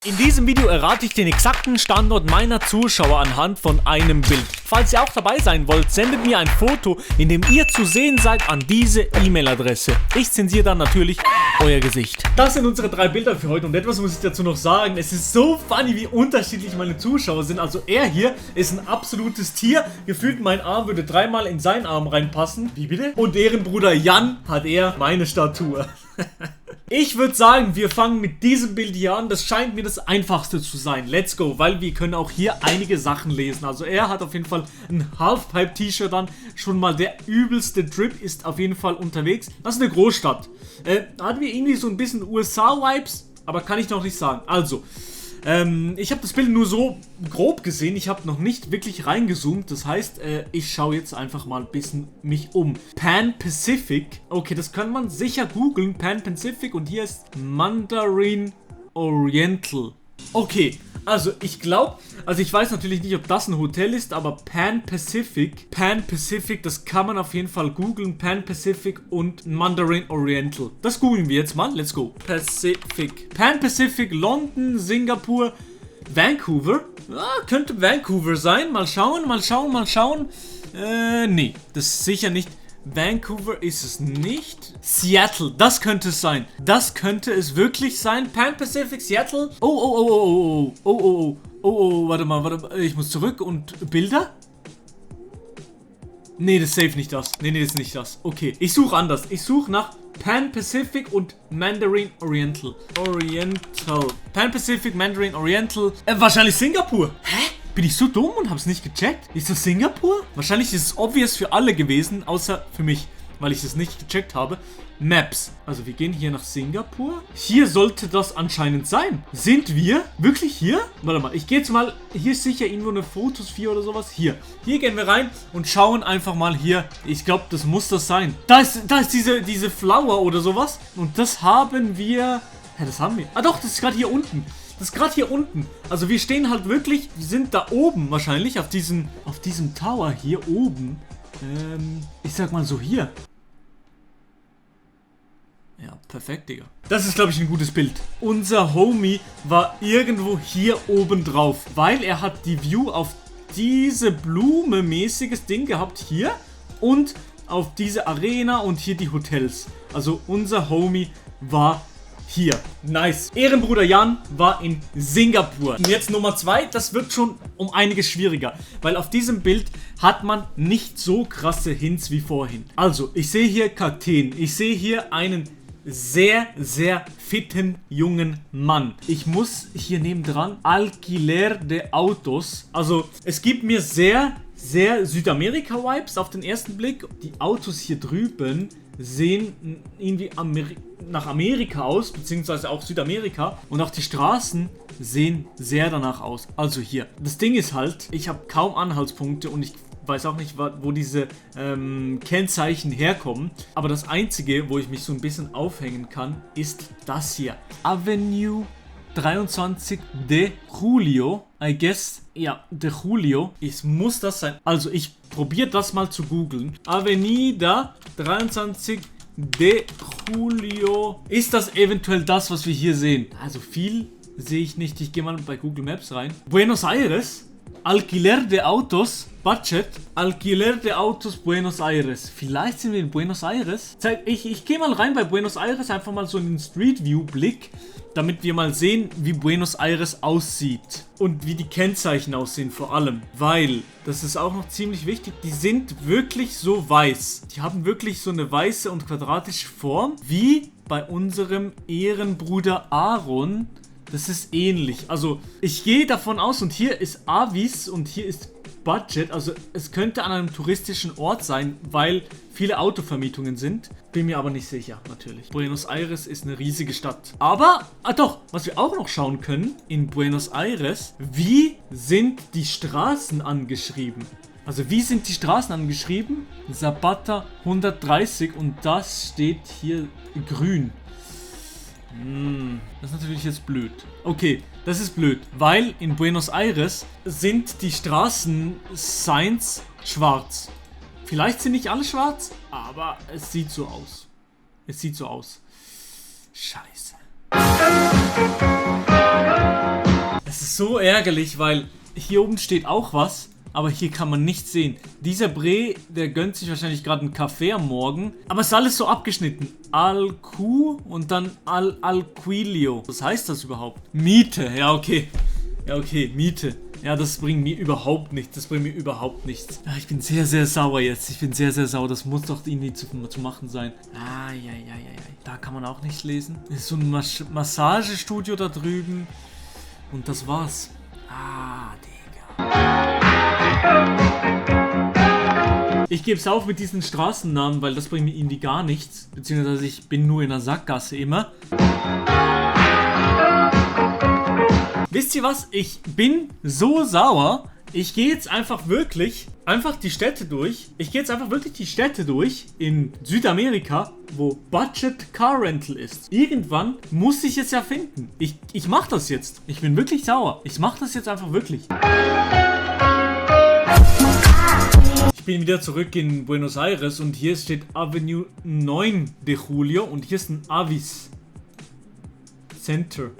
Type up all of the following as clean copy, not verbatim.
In diesem Video errate ich den exakten Standort meiner Zuschauer anhand von einem Bild. Falls ihr auch dabei sein wollt, sendet mir ein Foto, in dem ihr zu sehen seid, an diese E-Mail-Adresse. Ich zensiere dann natürlich euer Gesicht. Das sind unsere 3 Bilder für heute und etwas muss ich dazu noch sagen. Es ist so funny, wie unterschiedlich meine Zuschauer sind. Also er hier ist ein absolutes Tier. Gefühlt mein Arm würde 3-mal in seinen Arm reinpassen. Wie bitte? Und deren Bruder Jan hat eher meine Statur. Ich würde sagen, wir fangen mit diesem Bild hier an. Das scheint mir das einfachste zu sein. Let's go, weil wir können auch hier einige Sachen lesen. Also er hat auf jeden Fall ein Halfpipe-T-Shirt an. Schon mal der übelste Drip ist auf jeden Fall unterwegs. Das ist eine Großstadt. Hatten wir irgendwie so ein bisschen USA-Vibes, aber kann ich noch nicht sagen. Also, ich habe das Bild nur so grob gesehen. Ich habe noch nicht wirklich reingezoomt. Das heißt, ich schaue jetzt einfach mal ein bisschen mich um. Pan Pacific. Okay, das kann man sicher googeln. Pan Pacific. Und hier ist Mandarin Oriental. Okay, also ich glaube, ich weiß natürlich nicht, ob das ein Hotel ist, aber Pan Pacific, das kann man auf jeden Fall googeln. Pan Pacific und Mandarin Oriental. Das googeln wir jetzt mal. Let's go. Pacific. Pan Pacific, London, Singapur, Vancouver. Ah, könnte Vancouver sein. Mal schauen. Nee, das ist sicher nicht. Vancouver ist es nicht. Seattle, das könnte es sein. Das könnte es wirklich sein. Pan Pacific, Seattle. Oh, warte mal. Ich muss zurück und Bilder? Nee, das ist safe nicht das. Nee, das ist nicht das. Okay, ich suche anders. Ich suche nach Pan Pacific und Mandarin Oriental. Pan Pacific, Mandarin Oriental. Wahrscheinlich Singapur. Hä? Bin ich so dumm und hab's nicht gecheckt? Ist das Singapur? Wahrscheinlich ist es obvious für alle gewesen, außer für mich, weil ich es nicht gecheckt habe. Maps. Also wir gehen hier nach Singapur. Hier sollte das anscheinend sein. Sind wir wirklich hier? Warte mal, ich gehe jetzt mal. Hier ist sicher irgendwo eine Photosphäre oder sowas. Hier gehen wir rein und schauen einfach mal hier. Ich glaube, das muss das sein. Da ist diese Flower oder sowas. Und das haben wir. Ja, das haben wir. Ah doch, das ist gerade hier unten. Also wir stehen halt wirklich, wir sind da oben wahrscheinlich, auf diesem Tower hier oben. Ich sag mal so hier. Ja, perfekt, Digga. Das ist, glaube ich, ein gutes Bild. Unser Homie war irgendwo hier oben drauf, weil er hat die View auf diese Blume-mäßiges Ding gehabt hier und auf diese Arena und hier die Hotels. Also unser Homie war hier. Nice. Ehrenbruder Jan war in Singapur. Und jetzt Nummer 2, das wird schon um einiges schwieriger, weil auf diesem Bild hat man nicht so krasse Hints wie vorhin. Also, ich sehe hier Kakteen. Ich sehe hier einen sehr, sehr fitten jungen Mann. Ich muss hier nebendran Alquiler de Autos. Also, es gibt mir sehr Südamerika-Vibes auf den ersten Blick. Die Autos hier drüben sehen irgendwie nach Amerika aus, beziehungsweise auch Südamerika. Und auch die Straßen sehen sehr danach aus. Also hier. Das Ding ist halt, ich habe kaum Anhaltspunkte und ich weiß auch nicht, wo diese Kennzeichen herkommen. Aber das Einzige, wo ich mich so ein bisschen aufhängen kann, ist das hier. Avenue 23 de Julio. I guess, ja, de Julio. Es muss das sein. Also ich probiere das mal zu googeln. Avenida 23 de Julio. Ist das eventuell das, was wir hier sehen? Also viel sehe ich nicht. Ich gehe mal bei Google Maps rein. Buenos Aires. Alquiler de Autos. Budget. Alquiler de Autos Buenos Aires. Vielleicht sind wir in Buenos Aires. Ich gehe mal rein bei Buenos Aires. Einfach mal so in den Street View Blick. Damit wir mal sehen, wie Buenos Aires aussieht. Und wie die Kennzeichen aussehen vor allem. Weil, das ist auch noch ziemlich wichtig, die sind wirklich so weiß. Die haben wirklich so eine weiße und quadratische Form. Wie bei unserem Ehrenbruder Aaron. Das ist ähnlich. Also, ich gehe davon aus, und hier ist Avis und hier ist Budget. Also, es könnte an einem touristischen Ort sein, weil viele Autovermietungen sind. Bin mir aber nicht sicher, natürlich. Buenos Aires ist eine riesige Stadt. Aber, doch, was wir auch noch schauen können, in Buenos Aires, wie sind die Straßen angeschrieben? Also, wie sind die Straßen angeschrieben? Zapata 130 und das steht hier grün. Das ist natürlich jetzt blöd. Okay, das ist blöd, weil in Buenos Aires sind die Straßen-Signs schwarz. Vielleicht sind nicht alle schwarz, aber es sieht so aus. Scheiße. so ärgerlich, weil hier oben steht auch was, aber hier kann man nichts sehen. Dieser Bre, der gönnt sich wahrscheinlich gerade einen Kaffee am Morgen. Aber es ist alles so abgeschnitten. Alcu und dann Alquilio. Was heißt das überhaupt? Miete, ja okay. Ja okay, Miete. Ja, das bringt mir überhaupt nichts. Das bringt mir überhaupt nichts. Ja, ich bin sehr, sehr sauer jetzt. Ich bin sehr, sehr sauer. Das muss doch irgendwie zu machen sein. Ah, ja. Da kann man auch nicht lesen. Das ist so ein Massagestudio da drüben. Und das war's. Ah, Digga. Ich gebe es auf mit diesen Straßennamen, weil das bringt mir irgendwie gar nichts. Beziehungsweise ich bin nur in der Sackgasse immer. Wisst ihr was? Ich bin so sauer. Ich gehe jetzt einfach wirklich die Städte durch. Ich gehe jetzt einfach wirklich die Städte durch in Südamerika, wo Budget Car Rental ist. Irgendwann muss ich es ja finden. Ich mache das jetzt. Ich bin wirklich sauer. Ich mache das jetzt einfach wirklich. Ich bin wieder zurück in Buenos Aires und hier steht Avenue 9 de Julio und hier ist ein Avis Center.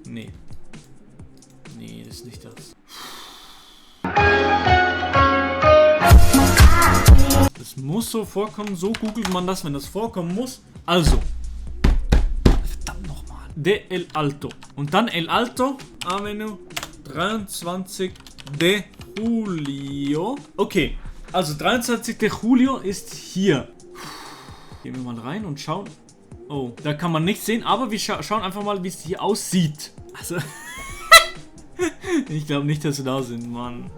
Nee, das ist nicht das. Das muss so vorkommen, so googelt man das, wenn das vorkommen muss. Also, verdammt nochmal. De El Alto. Und dann El Alto, Avenue 23 de Julio. Okay, also 23 de Julio ist hier. Gehen wir mal rein und schauen. Oh, da kann man nichts sehen, aber wir schauen einfach mal, wie es hier aussieht. Also, ich glaube nicht, dass wir da sind, Mann.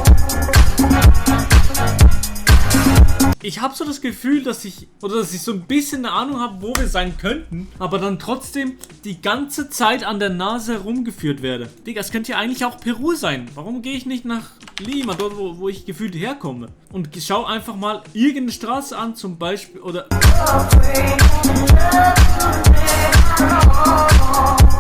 Ich habe so das Gefühl, dass ich so ein bisschen eine Ahnung habe, wo wir sein könnten, aber dann trotzdem die ganze Zeit an der Nase herumgeführt werde. Digga, es könnte ja eigentlich auch Peru sein. Warum gehe ich nicht nach Lima, dort wo ich gefühlt herkomme? Und schau einfach mal irgendeine Straße an, zum Beispiel, oder...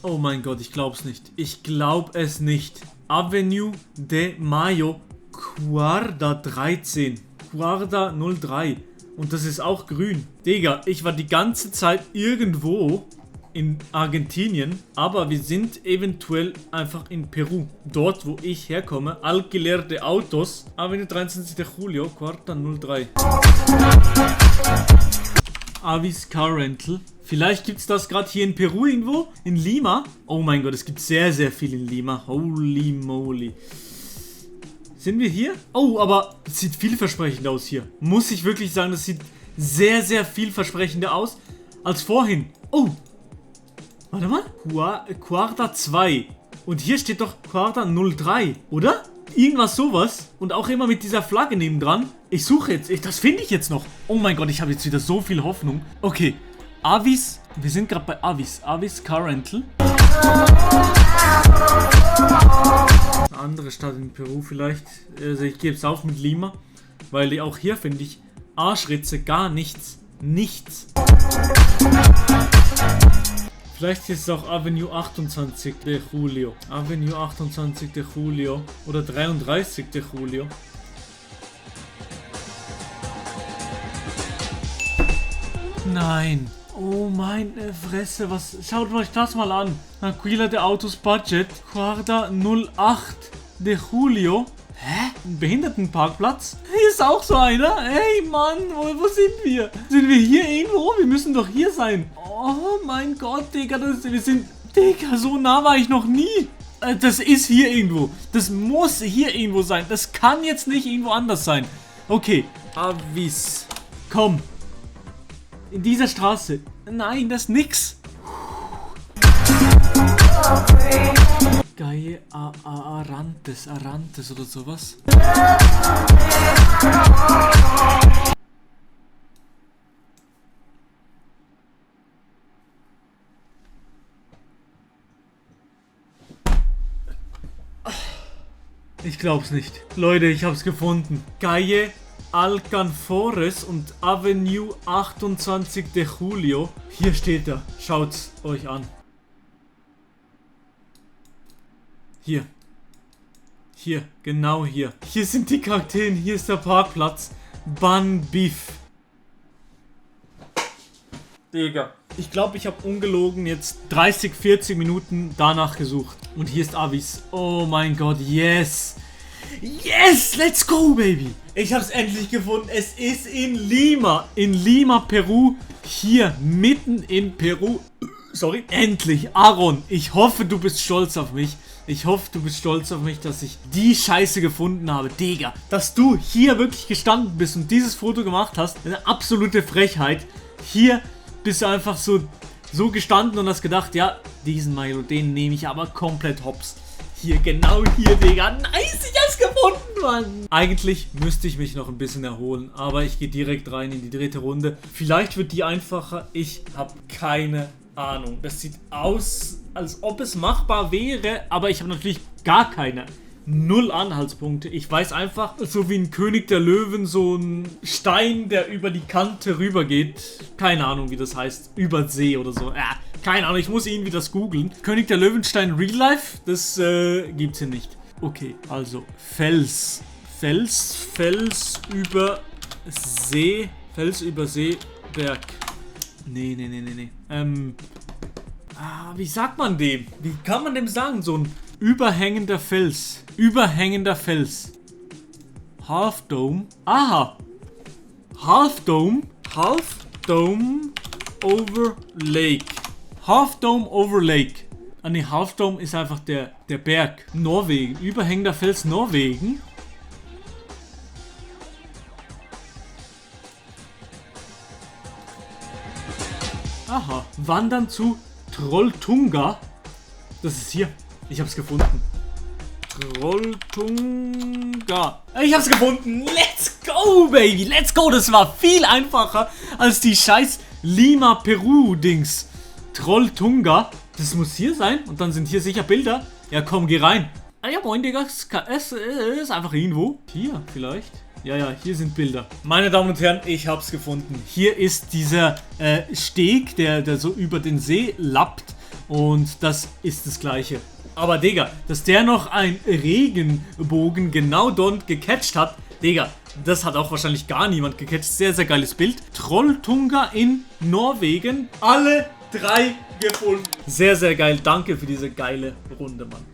Oh mein Gott, ich glaub's nicht. Ich glaub es nicht. Avenue de Mayo, Guarda 13. Guarda 03. Und das ist auch grün. Digga, ich war die ganze Zeit irgendwo in Argentinien, aber wir sind eventuell einfach in Peru. Dort, wo ich herkomme. Alquiler de Autos. Avenue 23 de Julio, Guarda 03. Avis Car Rental. Vielleicht gibt es das gerade hier in Peru irgendwo. In Lima. Oh mein Gott, es gibt sehr, sehr viel in Lima. Holy moly. Sind wir hier? Oh, aber es sieht vielversprechender aus hier. Muss ich wirklich sagen, das sieht sehr, sehr vielversprechender aus als vorhin. Oh. Warte mal. Guarda 2. Und hier steht doch Guarda 03, oder? Irgendwas sowas. Und auch immer mit dieser Flagge nebendran. Ich suche jetzt. Das finde ich jetzt noch. Oh mein Gott, ich habe jetzt wieder so viel Hoffnung. Okay. Avis. Wir sind gerade bei Avis. Avis Car Rental. Eine andere Stadt in Peru vielleicht. Also ich gebe es auf mit Lima. Weil auch hier finde ich Arschritze gar nichts. Nichts. Vielleicht ist es auch Avenue 28 de Julio. Avenue 28 de Julio. Oder 33 de Julio. Nein. Oh meine Fresse, was? Schaut euch das mal an. Alquiler de Autos Budget. Guarda 08 de Julio. Hä? Ein Behindertenparkplatz? Hier ist auch so einer. Hey Mann, wo sind wir? Sind wir hier irgendwo? Wir müssen doch hier sein. Oh mein Gott, Digga, Digga, so nah war ich noch nie. Das ist hier irgendwo. Das muss hier irgendwo sein. Das kann jetzt nicht irgendwo anders sein. Okay. Avis. Komm. In dieser Straße. Nein, das ist nix. Gaie Arantes oder sowas. Ich glaub's nicht. Leute, ich hab's gefunden. Gaie Alcanfores und Avenue 28 de Julio. Hier steht er. Schaut's euch an. Hier. Hier, genau hier. Hier sind die Kakteen, hier ist der Parkplatz. Ban Beef. Digga. Ich glaube, ich habe ungelogen jetzt 30, 40 Minuten danach gesucht. Und hier ist Avis. Oh mein Gott, yes. Yes, let's go, baby. Ich habe es endlich gefunden. Es ist in Lima. In Lima, Peru. Hier, mitten in Peru. Sorry. Endlich, Aaron. Ich hoffe, du bist stolz auf mich. Ich hoffe, du bist stolz auf mich, dass ich die Scheiße gefunden habe. Digga, dass du hier wirklich gestanden bist und dieses Foto gemacht hast. Eine absolute Frechheit. Hier bist du einfach so gestanden und hast gedacht, ja, diesen Milo, den nehme ich aber komplett hops. Hier, genau hier, Digga. Nice, ich hab's gefunden, Mann. Eigentlich müsste ich mich noch ein bisschen erholen, aber ich gehe direkt rein in die dritte Runde. Vielleicht wird die einfacher. Ich habe keine Ahnung. Das sieht aus, als ob es machbar wäre, aber ich habe natürlich gar keine. Null Anhaltspunkte. Ich weiß einfach, so wie ein König der Löwen, so ein Stein, der über die Kante rüber geht. Keine Ahnung, wie das heißt. Über See oder so. Ja, keine Ahnung, ich muss irgendwie das googeln. König der Löwenstein Real Life? Das gibt's hier nicht. Okay, also Fels. Fels über See. Fels über See, Berg. Nee. Wie sagt man dem? Wie kann man dem sagen? So ein überhängender Fels. Überhängender Fels. Half Dome. Aha. Half Dome over Lake. Half Dome over Lake. Ah ne, Half Dome ist einfach der Berg. Norwegen. Überhängender Fels Norwegen. Aha. Wandern zu Trolltunga. Das ist hier. Ich hab's gefunden. Trolltunga. Ich hab's gefunden. Let's go, baby. Let's go. Das war viel einfacher als die scheiß Lima, Peru-Dings. Trolltunga. Das muss hier sein. Und dann sind hier sicher Bilder. Ja, komm, geh rein. Ah ja, moin, Digga. Es ist einfach irgendwo. Hier, vielleicht. Ja, hier sind Bilder. Meine Damen und Herren, ich hab's gefunden. Hier ist dieser Steg, der so über den See lappt. Und das ist das Gleiche. Aber, Digga, dass der noch einen Regenbogen genau dort gecatcht hat, Digga, das hat auch wahrscheinlich gar niemand gecatcht. Sehr, sehr geiles Bild. Trolltunga in Norwegen. Alle 3 gefunden. Sehr, sehr geil. Danke für diese geile Runde, Mann.